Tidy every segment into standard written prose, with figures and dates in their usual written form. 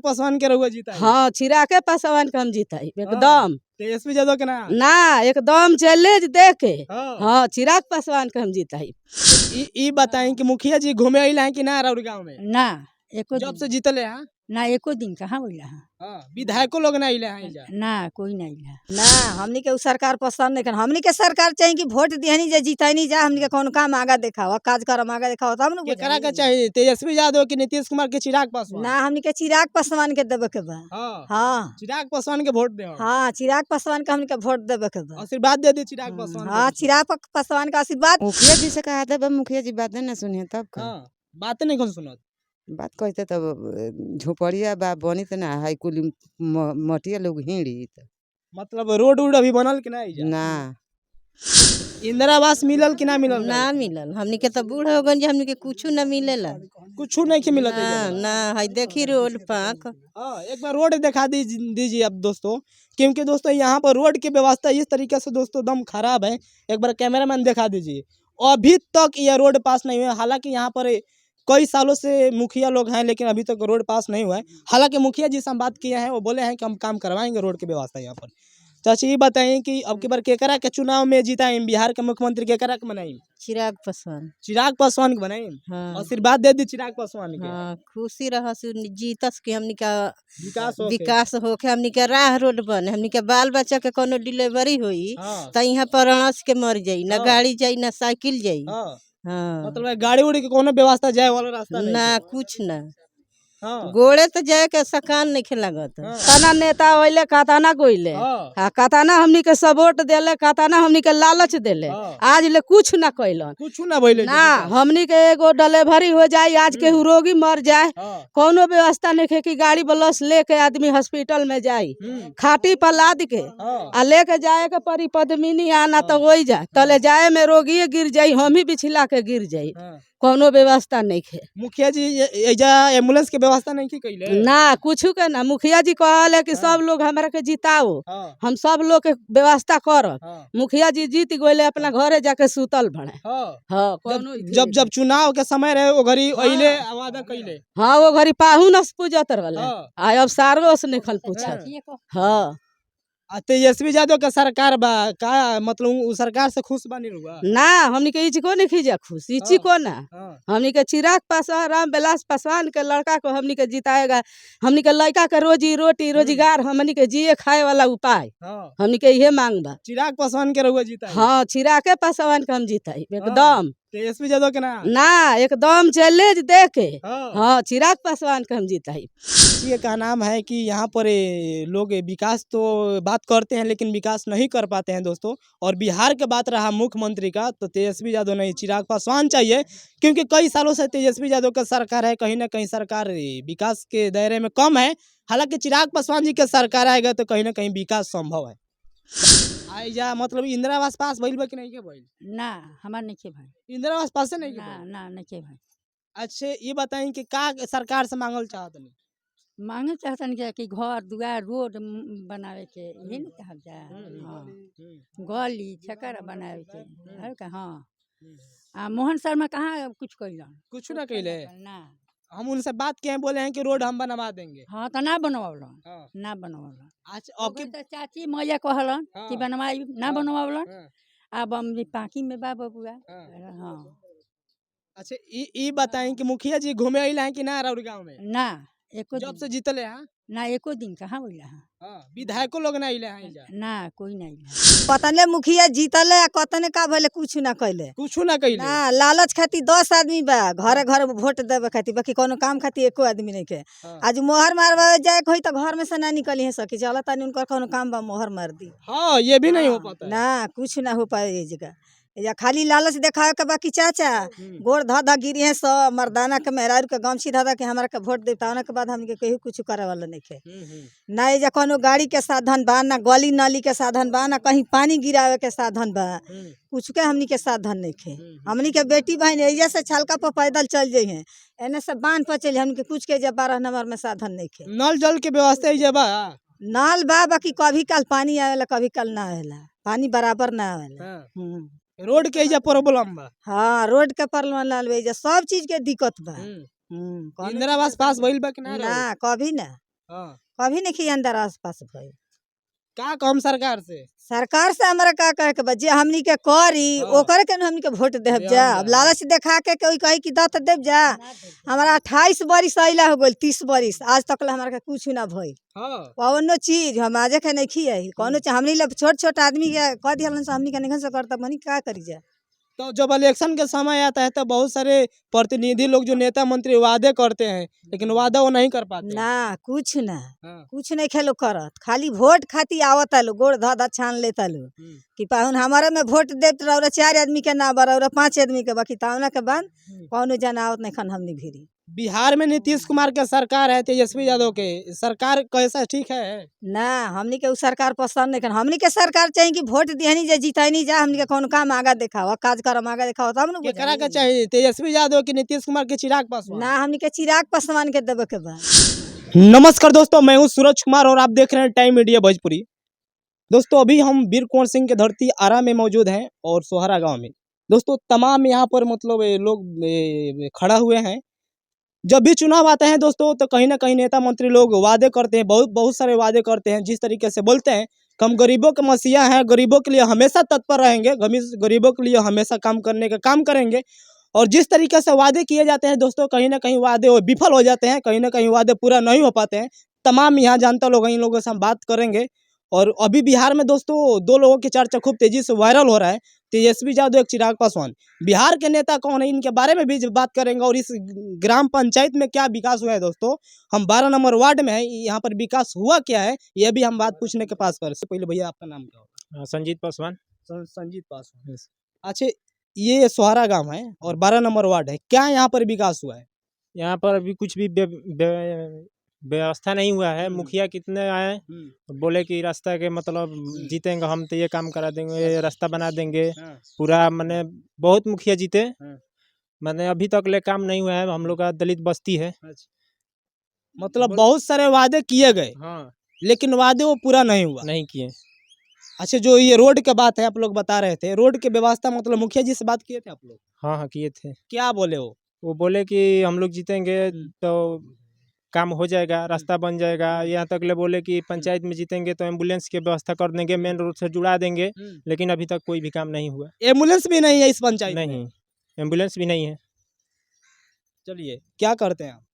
पासवान के रहुआ जीता? हाँ, चिरागे पासवान के हम जीताई एकदम। तेजस्वी यादव के ना? ना, एकदम चैलेंज दे के। हाँ। हाँ, चिराग पासवान के हम जीताई। ई ई बताई कि मुखिया जी घूमे अइला हैं कि ना राउर गांव में? ना, एको जब दिन। से जीतले हैं? ना, एको दिन कहाँ बोला है। हाँ, विधायको लोग ना अइले हैं एजा? ना, कोई नहीं है। ना, हमनी के उ सरकार पसंद नहीं। हमनी के सरकार चाहिए कि वोट दिहनी जे जीतनी जा, हमनी के कौन काम आगा देखावा, कार्यक्रम आगा देखावा, तब न केकरा के बुझाई। चाहिए, तेजस्वी यादव की नीतीश कुमार के चिराग पासवान? ना, हमनी के चिराग पासवान के देवे के बा। हाँ। हाँ। चिराग पासवान के वोट दे? हाँ, चिराग पासवान के हमनी के वोट देवे के बा। आशीर्वाद दे दी चिराग पासवान के। हाँ, चिराग पासवान का आशीर्वाद। मुखिया जी से कहा था, मुखिया जी बातें ना सुनिए तब का। हाँ, बातें नहीं कौन सुनत? बात कहते तब झोपड़िया बा बनी त ना है, कुल मटिया लोग हिड़ी त। मतलब रोड उड अभी बनल कि ना एजा? ना। इंदिरा आवास मिलल कि ना मिलल? ना मिलल। हमनी के तो बूढ़ हो गन जे, हमनी के कुछ ना मिलेला। कुछ नहीं के मिलत ना। एजा? ना, है देखी रोड पाक। हाँ, एक बार रोड दिखा दीजिए अब दोस्तों, क्योंकि दोस्तों यहाँ पर रोड की व्यवस्था इस तरीके से दोस्तों दम खराब है। एक बार कैमरामैन दिखा दीजिए, अभी तक यह रोड पास नहीं हुआ है। हालांकि यहाँ पर कई सालों से मुखिया लोग हैं, लेकिन अभी तक रोड पास नहीं हुआ है। हालांकि मुखिया जी से हम बात किए हैं, वो बोले हैं कि हम काम करवाएंगे रोड की व्यवस्था यहाँ पर। चाची, ये बताएं कि अब की बार केकरा के चुनाव में जीता, बिहार के मुख्यमंत्री केकरा के बनाई? चिराग पासवान। चिराग पासवान के बनाई? हाँ। आशीर्वाद दे दी चिराग पासवान के। हाँ, खुशी रह जीतस के हमनी का विकास होके। विकास होके, हमनी के राह रोड बने, हमनी के बाल बच्चा के कोनो डिलीवरी होई हाँ। त यहाँ पर अणस के मर जाई ना। हाँ। गाड़ी जाई ना साइकिल जाई। हाँ। हाँ। मतलब गाड़ी उड़ी के कोनो व्यवस्था जाए वाला रास्ता नहीं ना है। कुछ ना। हाँ। गोड़े तो जाए के सकान नहीं लागत। हाँ। कतना नेता अइले, कतना गइले। हाँ। आ कतना हमनी के सपोर्ट देले, कतना हमनी के लालच देले। हाँ। आज ले कुछ ना कैलन। कुछ ना भइले? ना, हमनी के एगो डिलीवरी हो जाए, आज केहू रोगी मर जाए, हाँ। कोनो व्यवस्था नहीं है कि गाड़ी बलस लेके आदमी हॉस्पिटल में जाई। खाटी पर लाद के हाँ। आ लेके जाए के परी पद्मिनी आना तो वही जाए तले जाए में रोगिए गिर जाई, हम ही बिछिला के गिर जाई। हाँ। कोनो व्यवस्था नहीं है। मुखिया जी एजा एम्बुलेंस के व्यवस्था नहीं की कैले? ना, कुछ के ना। मुखिया जी कहले कि सब लोग हमरा के जिताओ, हाँ। हम सब लोग के व्यवस्था करब। हाँ। मुखिया जी जीत गए, अपना घरे जाके सुतल बड़े। हाँ। हाँ। जब कोनो जब जब चुनाव के समय रहे, वो घड़ी अइले, वादा कैले। हाँ, वो घड़ी पाहुन से पूजत रहले। हाँ। आ अब सारो से निकल पूछत। हाँ। आ तेजस्वी यादव के सरकार बा का, मतलब उ सरकार से खुश बानी रुआ? ना, हमनी के इची को नहीं खींचा खुश इची हाँ। को ना। हाँ। हमनी के चिराग पासवान, राम विलास पासवान के लड़का को हमनी के जिताएगा। हमनी के लड़का के रोजी रोटी, रोजगार, हमनी के जिए खाए वाला उपाय। हाँ। हमनी के इहे मांग बा। चिराग पासवान के रहुआ जीता? हाँ, चिरागे पासवान के हम जीताई एकदम। तेजस्वी यादव के ना? ना, एकदम चैलेंज दे के। हाँ। हाँ, चिराग पासवान के हम जीताई। ये का नाम है कि यहाँ पर लोग विकास तो बात करते हैं, लेकिन विकास नहीं कर पाते हैं दोस्तों। और बिहार के बात रहा मुख्यमंत्री का, तो तेजस्वी यादव नहीं, चिराग पासवान चाहिए, क्योंकि कई सालों से तेजस्वी यादव का सरकार है। कहीं ना कहीं सरकार विकास के दायरे में कम है। हालांकि चिराग पासवान जी के सरकार आएगा तो कहीं ना कहीं विकास संभव है। आई जा मतलब इंदिरा आवास पास भइल बा कि नहीं के भइल? ना, हमार नहीं के भाई। इंदिरा आवास पास नहीं के ना। भइल? ना, नहीं के भाई। अच्छे, ये बताएं कि का सरकार से मांगल चाहत नहीं? मांगे चाहतन के कि घर दुआर रोड बनावे के, यही ना चाहल जा। हाँ, गली छकर बनावे के और का। हाँ, आ मोहन शर्मा कहाँ कुछ कैलन? कुछ ना कैले? ना। हम उनसे बात किए हैं, बोले हैं कि रोड हम बनवा देंगे। हाँ, तो ना बनवलन। हाँ। ना बनवलन। अच्छा, अब की तो चाची मैया कहलन कि बनवाई ना। बनवलन। अब हम पाकी में बा बबुआ। हाँ। अच्छा, ई ई बताएं कि मुखिया जी घूमे अइला हैं कि ना राउर गांव में? ना, एको जब दिन। से जीतले हैं? ना, एको दिन कहाँ बोला है। हाँ, विधायको लोग ना अइले हैं एजा? ना, कोई नहीं। कतने मुखिया जीतले आ कतने का भइले, कुछ ना कैले। कुछ ना कैले? ना, लालच खातिर 10 आदमी बा घरे घरे वोट देवे खातिर, बाकी कोनो काम खातिर एको आदमी नहीं के। हाँ। आज मोहर मारवावे जाए के होई तो घर में से ना निकली है सकी, चल तनी उनकर कोनो काम बा, मोहर मार दी। हाँ, ये भी नहीं हो पाता है। ना, कुछ ना हो पाए ये जगह। या खाली लालच देखावे के, बाकी चाचा गोड़ ध ध गिरी है सब मर्दाना के, मेहरारू के, गमछी ध ध के हमरा के वोट दे, के बाद हमके केहू कुछ करे वाला नहीं खे। ना एजा कोनो गाड़ी के साधन बा, ना गली नाली के साधन बा, ना कहीं पानी गिरावे के साधन बा। कुछ के हमनी के साधन नहीं खे। हमनी के बेटी बहन एजा से छलका पर पैदल चल जाइ हैं, एने से बांध पर चल, हमनी के कुछ के जब 12 नंबर में साधन नहीं खे। नल जल के व्यवस्था एजा बा? नल बा, बाकी कभी काल पानी आवेला, कभी काल ना आवेला, पानी बराबर ना आवेला। रोड के एजा प्रॉब्लम बा? हाँ, रोड के प्रॉब्लम लाल बा, एजा सब चीज के दिक्कत बा। इंदिरा आवास पास भइल बा कि ना? ना, कभी ना। हाँ। कभी नहीं इंदिरा आवास पास भइल। का कम सरकार से? सरकार से हमरा का कहे के बा, जे हमनी के करी हाँ। ओकर के न हमनी के वोट देब देहम जा। जा। अब लालच देखा के कोई कही कि दत देब जा। हमारा 28 बरिस अइला हो गेल, 30 बरिस, आज तक ले हमरा के कुछ ना भइल। हाँ। कौनो चीज हम आजे के नहीं खियाई कौनो चीज। हमनी ले छोट छोट आदमी के कह दिहलन से हमनी के नहीं से करता मनी का करी जा। तो जब इलेक्शन के समय आता है तो बहुत सारे प्रतिनिधि लोग जो नेता मंत्री वादे करते हैं, लेकिन वादा वो नहीं कर पाते। ना कुछ ना। हाँ। कुछ नहीं खेलो करत, खाली वोट खातिर आवता लो, गोड़ ध ध छान लेता लो कि पाहुन हमारे में वोट देत रौरा 4 आदमी के ना बरौरा 5 आदमी के, बाकी तावना के बाद कौनो जना आवत नहीं खन हमनी भीरी। बिहार में नीतीश कुमार के सरकार है, तेजस्वी यादव के सरकार कैसा ठीक है? ना हमनी के उ सरकार पसंद नहीं खन। हमनी के सरकार चाहिए कि वोट दिहनी जा जितैनी जा, हमनी के कौन काम आगा देखावा, कार्यक्रम आगा देखावा तब न केकरा के बुझाई। चाहिए, तेजस्वी यादव की नीतीश कुमार के चिराग पासवान? ना हमनी के चिराग पासवान के देवे के बा। नमस्कार दोस्तों, मैं हूं सूरज कुमार और आप देख रहे हैं टाइम मीडिया भोजपुरी। दोस्तों अभी हम वीर कुंवर सिंह के धरती आरा में मौजूद हैं और सोहरा गांव में। दोस्तों तमाम यहाँ पर मतलब लोग खड़ा हुए हैं। जब भी चुनाव आते हैं दोस्तों तो कहीं ना कहीं नेता मंत्री लोग वादे करते हैं, बहुत बहुत सारे वादे करते हैं। जिस तरीके से बोलते हैं कि हम गरीबों के मसीहा हैं, गरीबों के लिए हमेशा तत्पर रहेंगे, गरीबों के लिए हमेशा काम करने का काम करेंगे। और जिस तरीके से वादे किए जाते हैं दोस्तों, कहीं ना कहीं वादे वो विफल हो जाते हैं, कहीं ना कहीं वादे पूरा नहीं हो पाते हैं। तमाम यहाँ जानता लोग हैं, इन लोगों से हम बात करेंगे। और अभी बिहार में दोस्तों 2 लोगों की चर्चा खूब तेजी से वायरल हो रहा है, तेजस्वी यादव एक चिराग पासवान। बिहार के नेता कौन है इनके बारे में भी बात करेंगे। और इस ग्राम पंचायत में क्या विकास हुआ है दोस्तों, हम 12 नंबर वार्ड में हैं, यहाँ पर विकास हुआ क्या है ये भी हम बात पूछने के पास कर। इससे पहले भैया आपका नाम क्या होगा? हाँ, संजीत पासवान। संजीत पासवान। अच्छा, ये सोहरा गांव है और 12 नंबर वार्ड है, क्या यहाँ पर विकास हुआ है? यहाँ पर अभी कुछ भी व्यवस्था नहीं हुआ है। मुखिया कितने आए, बोले कि रास्ता के मतलब जीतेंगे हम तो ये काम करा देंगे, ये रास्ता बना देंगे। पूरा मैंने बहुत मुखिया जीते, मैंने अभी तक ले काम नहीं हुआ है। हम लोग का दलित बस्ती है। मतलब बहुत सारे वादे किए गए। हाँ। लेकिन वादे वो पूरा नहीं हुआ, नहीं किए। अच्छा, जो ये रोड के बात है आप लोग बता रहे थे, रोड के व्यवस्था मतलब मुखिया जी से बात किए थे आप लोग? हाँ हाँ किए थे। क्या बोले वो? वो बोले कि हम लोग जीतेंगे तो काम हो जाएगा, रास्ता बन जाएगा। यहाँ तक ले बोले कि पंचायत में जीतेंगे तो एम्बुलेंस की व्यवस्था कर देंगे, मेन रोड से जुड़ा देंगे, लेकिन अभी तक कोई भी काम नहीं हुआ। एम्बुलेंस भी नहीं है इस पंचायत में? नहीं, एम्बुलेंस भी नहीं है। चलिए, क्या करते हैं आप?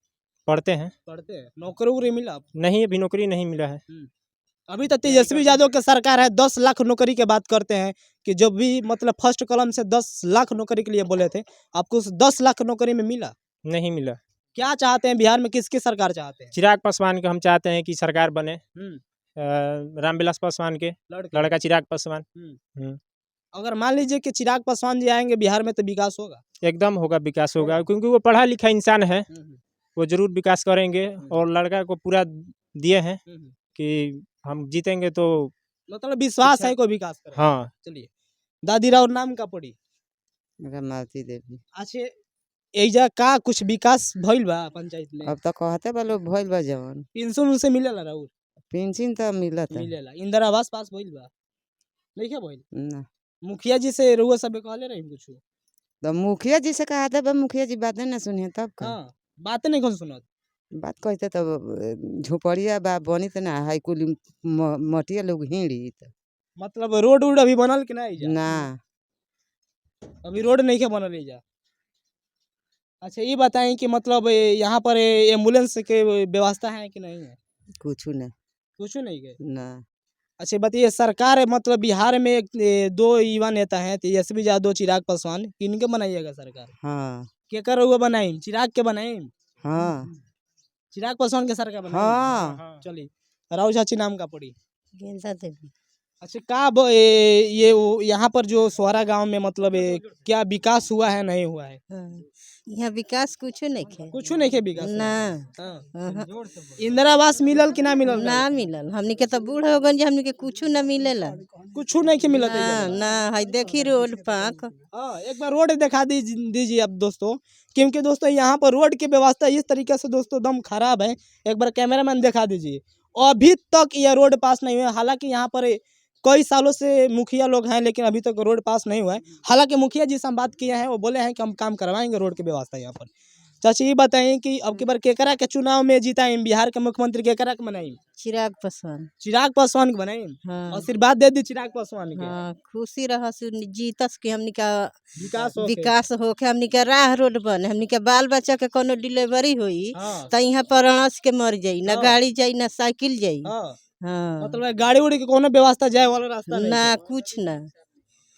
पढ़ते हैं। पढ़ते हैं। नौकरी वोकरी मिला आपको? नहीं, अभी नौकरी नहीं मिला है। अभी तो तेजस्वी यादव की सरकार है, 10 लाख नौकरी की बात करते हैं कि जब भी मतलब फर्स्ट कलम से 10 लाख नौकरी के लिए बोले थे, आपको उस 10 लाख नौकरी में मिला? नहीं मिला। क्या चाहते हैं बिहार में, किसकी सरकार चाहते हैं? चिराग पासवान के हम चाहते हैं कि सरकार बने, रामविलास पासवान के लड़का चिराग पासवान। अगर मान लीजिए कि चिराग पासवान जी आएंगे बिहार में तो विकास होगा? एकदम होगा, विकास होगा, क्योंकि वो पढ़ा लिखा इंसान है, वो जरूर विकास करेंगे। और लड़का को पूरा दिए हैं कि हम जीतेंगे तो मतलब विश्वास है कोई विकास करेगा। हाँ। चलिए, दादी राव नाम का पड़ी? रमावती देवी। अच्छा, एजा का कुछ विकास भइल बा पंचायत में? अब तो कहते बा लोग भइल बा जवन। पेंशन उनसे मिलेला राउर? पेंशन तो मिलत है। मिलेला। इंदिरा आवास पास भइल बा? नहीं क्या भइल? ना। मुखिया जी से रउआ सब कहले रही कुछ? तो मुखिया जी से कहते बा, मुखिया जी बातें ना सुनिए तब का। हाँ, बातें नहीं कौन सुनत? बात कहते तब झोपड़िया बा बनी त ना है, कुल मटिया लोग हिड़ी त। मतलब रोड उड अभी बनल कि नहीं? ना। अभी रोड नहीं के बनल एजा। अच्छा, ये बताएं कि मतलब यहाँ पर एम्बुलेंस के व्यवस्था है कि नहीं है? कुछ ना। कुछ नहीं है? ना। अच्छा बताइए, सरकार है, मतलब बिहार में एक, 2 युवा नेता हैं, तेजस्वी यादव चिराग पासवान, किनके बनाइएगा सरकार? हाँ। केकर हुआ बनाई, चिराग के बनाई? हाँ। चिराग पासवान के सरकार बनाई? हाँ। चलिए, राव चाची नाम का पड़ी? गेंदा देवी। अच्छा, का ये यहाँ पर जो सोहरा गांव में मतलब क्या विकास हुआ है नहीं हुआ है? हाँ। यहाँ विकास कुछ नहीं है। कुछ नहीं है विकास? ना। हाँ। इंदिरा आवास मिलल कि ना मिलल? ना मिलल। हमनी के तो बूढ़ हो गन जे, हमनी के कुछ ना मिलेला। कुछ नहीं के मिलत? ना ना, है देखी रोड पाक। हाँ, एक बार रोड दिखा दीजिए आप दोस्तों, क्योंकि दोस्तों यहाँ पर रोड की व्यवस्था इस तरीके से दोस्तों दम खराब है। एक बार कैमरामैन दिखा दीजिए, अभी तक यह रोड पास नहीं हुआ। हालांकि यहाँ पर कई सालों से मुखिया लोग हैं, लेकिन अभी तक रोड पास नहीं हुआ है। हालांकि मुखिया जी से हम बात किए हैं, वो बोले हैं कि हम काम करवाएंगे रोड की व्यवस्था यहाँ पर। चाची ये बताएं कि अब की बार केकरा के चुनाव में जीताई, बिहार के मुख्यमंत्री केकरा के बनाई? चिराग पासवान। चिराग पासवान के बनाई? हाँ। आशीर्वाद दे दी चिराग पासवान के। हाँ, खुशी रह जीतस के हमनी का विकास होखे। विकास होखे, हमनी के राह रोड बने, हमनी के बाल बच्चा के कोनो डिलीवरी होई हाँ। त यहाँ पर अणस के मर जाई, ना हाँ। गाड़ी जाई ना साइकिल जाई। हाँ। हाँ। मतलब गाड़ी उड़ी के कोनो व्यवस्था जाए वाला रास्ता नहीं ना है। कुछ ना।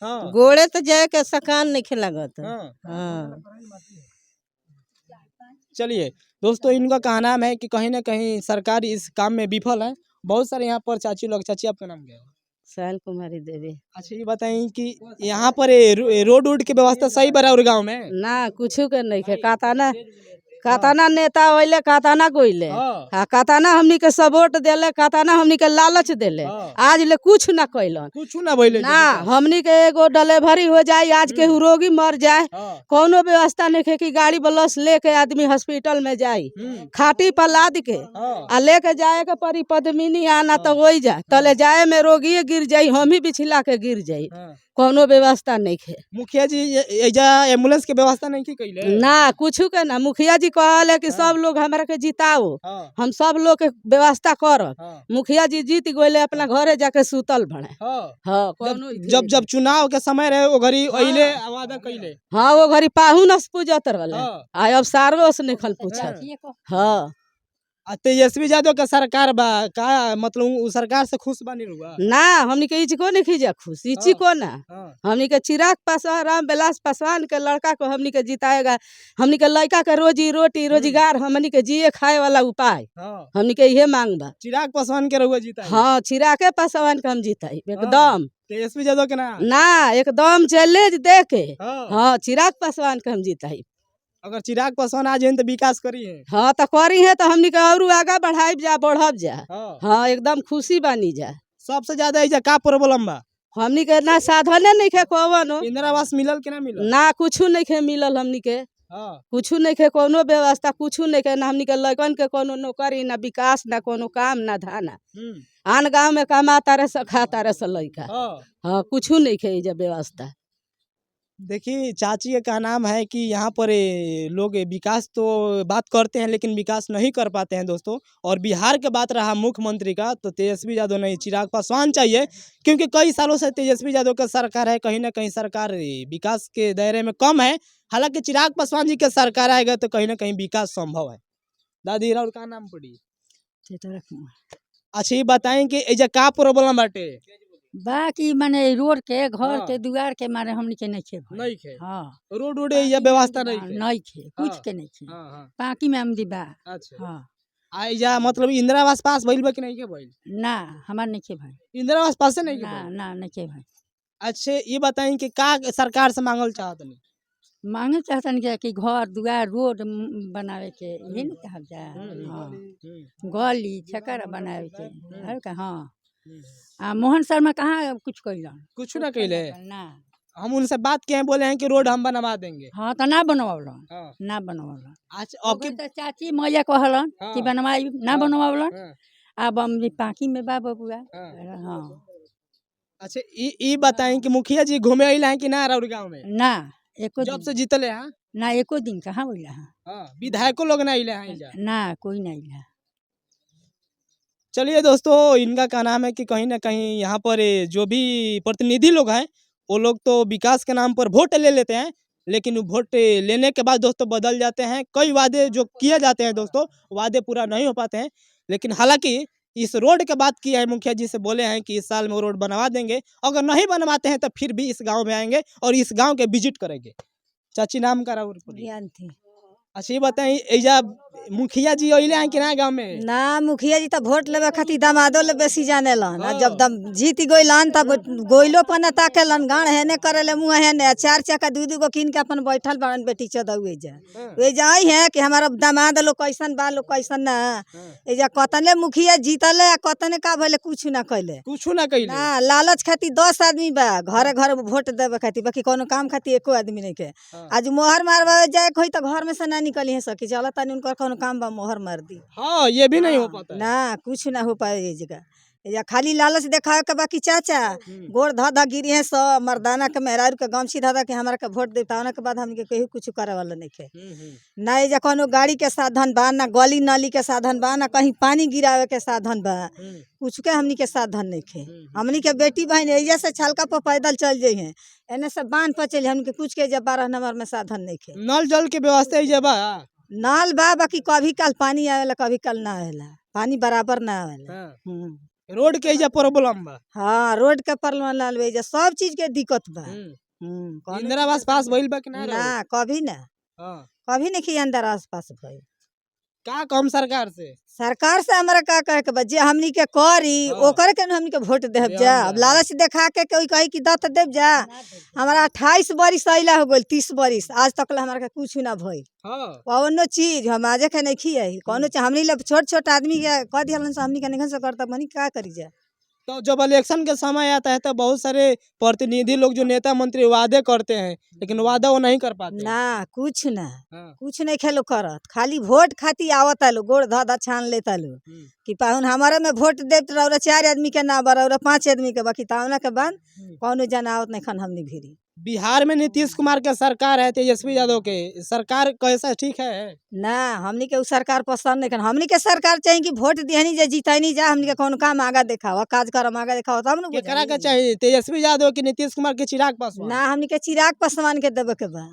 हाँ। गोड़े तो जाए के सकान नहीं लागत। हाँ। हाँ। चलिए दोस्तों, इनका कहना है कि कहीं ना कहीं सरकार इस काम में विफल है। बहुत सारे यहाँ पर चाची लोग। चाची आपका नाम क्या है? शैल कुमारी देवी। अच्छा ये बताइए कि यहाँ पर रोड वोड की व्यवस्था सही बरा और गाँव में? ना कुछ के नहीं है। काताना काताना नेता अइले, काताना गोइले। हाँ। हाँ, काताना हमनी के सपोर्ट देले, काताना हमनी के लालच देले। हाँ। आज ले कुछ ना कैलन। कुछ ना भइले। ना हमनी के एगो डिलीवरी हो जाए, आज केहू रोगी मर जाए, हाँ। कोनो व्यवस्था नहीं है कि गाड़ी बलस लेके आदमी हॉस्पिटल में जाई, खाटी पर लाद के हाँ। आ लेके जाए के परी पद्मिनी आना तो वही जाए, तले जाए में रोगिए गिर जाई, हम ही बिछिला के गिर जाई। हाँ। कोनो व्यवस्था नहीं है। मुखिया जी एजा एम्बुलेंस के व्यवस्था नहीं की कैले? ना कुछ के ना। मुखिया जी कहले कि सब लोग हमरा के जिताओ, हाँ। हम सब लोग के व्यवस्था करब। हाँ। मुखिया जी जीत गइले, अपना घरे जाके सुतल बड़े। हाँ। हाँ, कोनो जब जब जब चुनाव के समय रहे वो घड़ी अइले वादा कैले। हाँ, वो घड़ी पाहुन से पूजत रहले। हाँ। आ अब सारो से निकल पूछत। हाँ। आ तेजस्वी यादव के सरकार बा का मतलब उ सरकार से खुश बानी रुआ? ना हमनी के इचको नहीं खींचा खुश इची को ना। हाँ। हमनी के चिराग पासवान रामविलास पासवान के लड़का को हमनी के जिताएगा। हमनी के लड़का के रोजी रोटी रोजगार, हमनी के जिए खाए वाला उपाय। हाँ। हमनी के इहे मांग बा। चिराग पासवान के रहुआ जीता? हाँ, चिरागे पासवान के हम जिताई एकदम। तेजस्वी यादव के ना? ना, एकदम चैलेंज दे के। हाँ। हाँ, चिराग पासवान के हम जिताई। अगर चिराग पासवान आ जाए तो विकास करी है? हाँ तो करी है तो हमनी के और आगा बढ़ाई जा, बढ़ब जा। हाँ। हाँ, एकदम खुशी बानी जा। सबसे ज्यादा एजा का प्रॉब्लम बा? हमनी के ना साधने नहीं खे कवनो। इंदिरा आवास मिलल के ना मिलल? ना कुछ नहीं खे मिलल हमनी के। हाँ। कुछ नहीं खे, कोनो व्यवस्था कुछ नहीं खे। ना हमनी के लड़कन के कोनो नौकरी, ना विकास, ना कोनो काम, ना धाना। आन गांव में कमा तारे से खा तारे से लड़का। हाँ। हाँ, कुछ नहीं खे एजा व्यवस्था। देखिए चाची का नाम है कि यहाँ पर लोग विकास तो बात करते हैं लेकिन विकास नहीं कर पाते हैं दोस्तों। और बिहार के बात रहा मुख्यमंत्री का तो तेजस्वी यादव नहीं, चिराग पासवान चाहिए, क्योंकि कई सालों से तेजस्वी यादव का सरकार है, कहीं ना कहीं सरकार विकास के दायरे में कम है। हालांकि चिराग पासवान जी के सरकार आएगा तो कहीं ना कहीं विकास संभव है। दादी राउर का नाम पड़ी? अच्छा ये बताएं कि एजा का प्रॉब्लम बाटे? बाकी माने रोड के घर हाँ। के दुआर के मारे हमनी के नहीं खे भइल। नहीं खे। हाँ। रोड वोड एजा व्यवस्था नहीं खे? नहीं खे, कुछ हाँ। के नहीं खे। हाँ, हाँ। बाकी में आमदी बा। अच्छा। हाँ। आ एजा मतलब इंदिरा आवास पास भइल बा कि नहीं के भइल? ना हमार नहीं खे भइल। इंदिरा आवास पासे नहीं के ना भइल? ना नहीं खे भइल। अच्छे ये बताएं कि का सरकार से मांगल चाहत नहीं? मांगे चाहतन के कि घर दुआर रोड बनावे के, यही न चाहब जा। हाँ, गली छकरा बनावे के और का। हाँ, आ मोहन शर्मा कहाँ कुछ कैलन? कुछ ना कैले। ना। हम उनसे बात किए हैं, बोले हैं कि रोड हम बनवा देंगे। हाँ तो ना बनवावलन। हाँ। ना बनवावलन। अच्छा अब ओकर तो चाची मैया कहलन हाँ। कि बनवाई, ना हाँ। बनवावलन। हाँ। अब हम पाकी में बा बबुआ। हाँ। हाँ। अच्छा ई बताएं कि मुखिया जी घूमे आइल हैं कि ना राउर गांव में? ना एको जब दिन। से जीतले हैं? ना एको दिन कहाँ बोला है। हाँ, विधायकों लोग ना आइले हैं एजा? ना कोई नहीं आइला। चलिए दोस्तों, इनका का नाम है कि कहीं ना कहीं यहाँ पर जो भी प्रतिनिधि लोग हैं वो लोग तो विकास के नाम पर वोट ले लेते हैं, लेकिन वो वोट लेने के बाद दोस्तों बदल जाते हैं। कई वादे जो किए जाते हैं दोस्तों, वादे पूरा नहीं हो पाते हैं। लेकिन हालांकि इस रोड के बात की है, मुखिया जी से बोले हैं कि इस साल में वो रोड बनवा देंगे। अगर नहीं बनवाते हैं तो फिर भी इस गांव में आएंगे और इस गांव के विजिट करेंगे। चाची नाम का राउर पड़ी? ज्ञान थी। अच्छा ये बताएं एजा मुखिया जी अइले हैं कि ना गांव में? ना मुखिया जी तो वोट लेवे खातिर दमादो ले बेसी जानेलन। आ जब दम जीत गइलन तब गोइलो पर ना ताकेलन, गाँड हेने करेले मुँह हेने, आ चार चक्का दू दू गो कीन के अपन बैठल बाड़न बेटी चौदह एजा। एजा आई है कि हमारा दमाद लोग कैसन बा, लोग कैसन ना। एजा कतने मुखिया जीतले आ कतने का भइले, कुछ ना कैले। कुछ ना कैले। ना लालच खातिर 10 आदमी बा घरे घरे वोट देवे खातिर, बाकी कोनो काम खातिर एको आदमी नहीं के। आज मोहर मारवावे जाए के होई तो घर में से ना निकली है सकी, चल तनी उनकर कोनो काम बा मोहर मार दी। हाँ ये भी नहीं हो पाता है। ना कुछ ना हो पाए ये जगह। या खाली लालच देखावे के बाकी चाचा गोड़ ध ध गिरी है सब मर्दाना के मेहरारू के गमछी ध ध के हमरा के वोट देता, के बाद हमके केहू कुछ करे वाला नहीं। ना एजा कोनो गाड़ी के साधन बा, ना गली नाली के साधन बा, ना कहीं पानी गिरावे के साधन बा, कुछ के हमनी के साधन नहीं खे। हमनी के बेटी बहन एजा से छलका पर पैदल चल जाइ, एने से बांध पर चल, हमनी के कुछ के एजा 12 नंबर में साधन नहीं खे। नल जल के व्यवस्था एजा बा? नल बा, बाकी कभी काल पानी आवेला, कभी काल ना आवेला, पानी बराबर ना आवेला। रोड के एजा प्रॉब्लम बा? हाँ, रोड के प्रॉब्लम बा, एजा सब चीज के दिक्कत बा। इंदिरा आवास पास भइल बा कि ना? ना, कभी ना। कभी नहीं कि इंदिरा आवास पास भइल। का कम सरकार से? सरकार से हमरा का कहे के बा, जे हमनी के करी ओकर के न हमनी के वोट देब जा। अब लालच देखा के कोई कही कि दत देब जा, हमारा 28 बरिस अइला हो गेल, 30 बरिस, आज तक ला हमरा के कुछ ना भइल। कौनो चीज हम आजे के नहीं खियाई कौनो चीज। हमनी ला छोट छोट आदमी के कह दिहलन से हमनी के नहीं से करता, मनी का करी जा। तो जब इलेक्शन के समय आता है तो बहुत सारे प्रतिनिधि लोग जो नेता मंत्री वादे करते हैं, लेकिन वादा वो नहीं कर पाते। ना, कुछ ना। कुछ नहीं खेलो करत, खाली वोट खाती आवता लो, गोड़ ध ध छान लेता लो कि पाहुन हमारे में वोट देत रौरा 4 आदमी के ना बरौरा 5 आदमी के, बाकी तावना के बाद कौनो जना आवत नहीं खन हमनी भीरी। बिहार में नीतीश कुमार के सरकार है, तेजस्वी यादव के सरकार कैसा, ठीक है? ना, हमनी के उ सरकार पसंद नहीं खन। हमनी के सरकार चाहिए कि वोट दिहनी जे जीतनी जा, हमनी के कौन काम आगा देखावा, कार्यक्रम आगा देखावा तब न। केकरा के चाहिए, तेजस्वी यादव की नीतीश कुमार के, चिराग पासवान? ना, हमनी के चिराग पासवान के देवे के बा।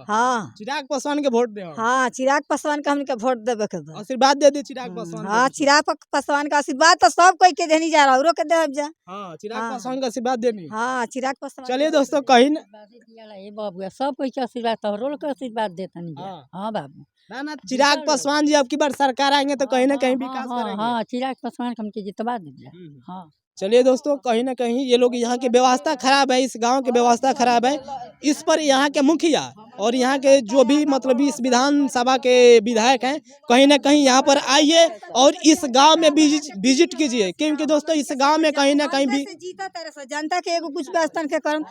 हाँ। चिराग पासवान के वोट दे? हाँ, चिराग पासवान के हमनी के वोट देवे के बा। आशीर्वाद दे दी चिराग पासवान। हाँ, चिराग पासवान का आशीर्वाद तो सब कोई के देनी जा रहा, औरो के देव जा। हाँ, चिराग पासवान का आशीर्वाद देनी। हाँ, चिराग पासवान। चलिए दोस्तों, कहीं बाबू सब कोई के आशीर्वाद, तोहरो के आशीर्वाद देतनी। हाँ बाबू। ना ना, चिराग पासवान जी अब की बार सरकार आएंगे तो कहीं ना कहीं विकास करेंगे। हाँ, चिराग पासवान के हमके जितवा दीजिए। हाँ। चलिए दोस्तों, कहीं ना कहीं ये लोग यहाँ की व्यवस्था खराब है, इस गांव की व्यवस्था खराब है, इस पर यहाँ के मुखिया और यहाँ के जो भी मतलब इस विधानसभा के विधायक हैं, कहीं ना कहीं यहाँ पर आइए और इस गांव में विजिट कीजिए, क्योंकि दोस्तों इस गांव में कहीं ना कहीं भी जीता तरह से जनता के एगो कुछ व्यवस्था के करम,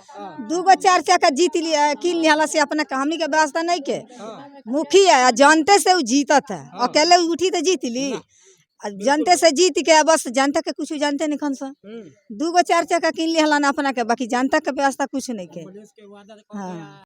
2 4 चक्का जीत लिया किन लिहला से अपना हमनी के व्यवस्था नहीं के मुखिया जनते से जीतत है, अकेले उठी तो जीत ली, जनते से जीत के बस जनता के कुछ जानते नहीं खन सा, 2 4 चक्का किन लिहलन अपना के, बाकी जनता के व्यवस्था कुछ नहीं के। हाँ।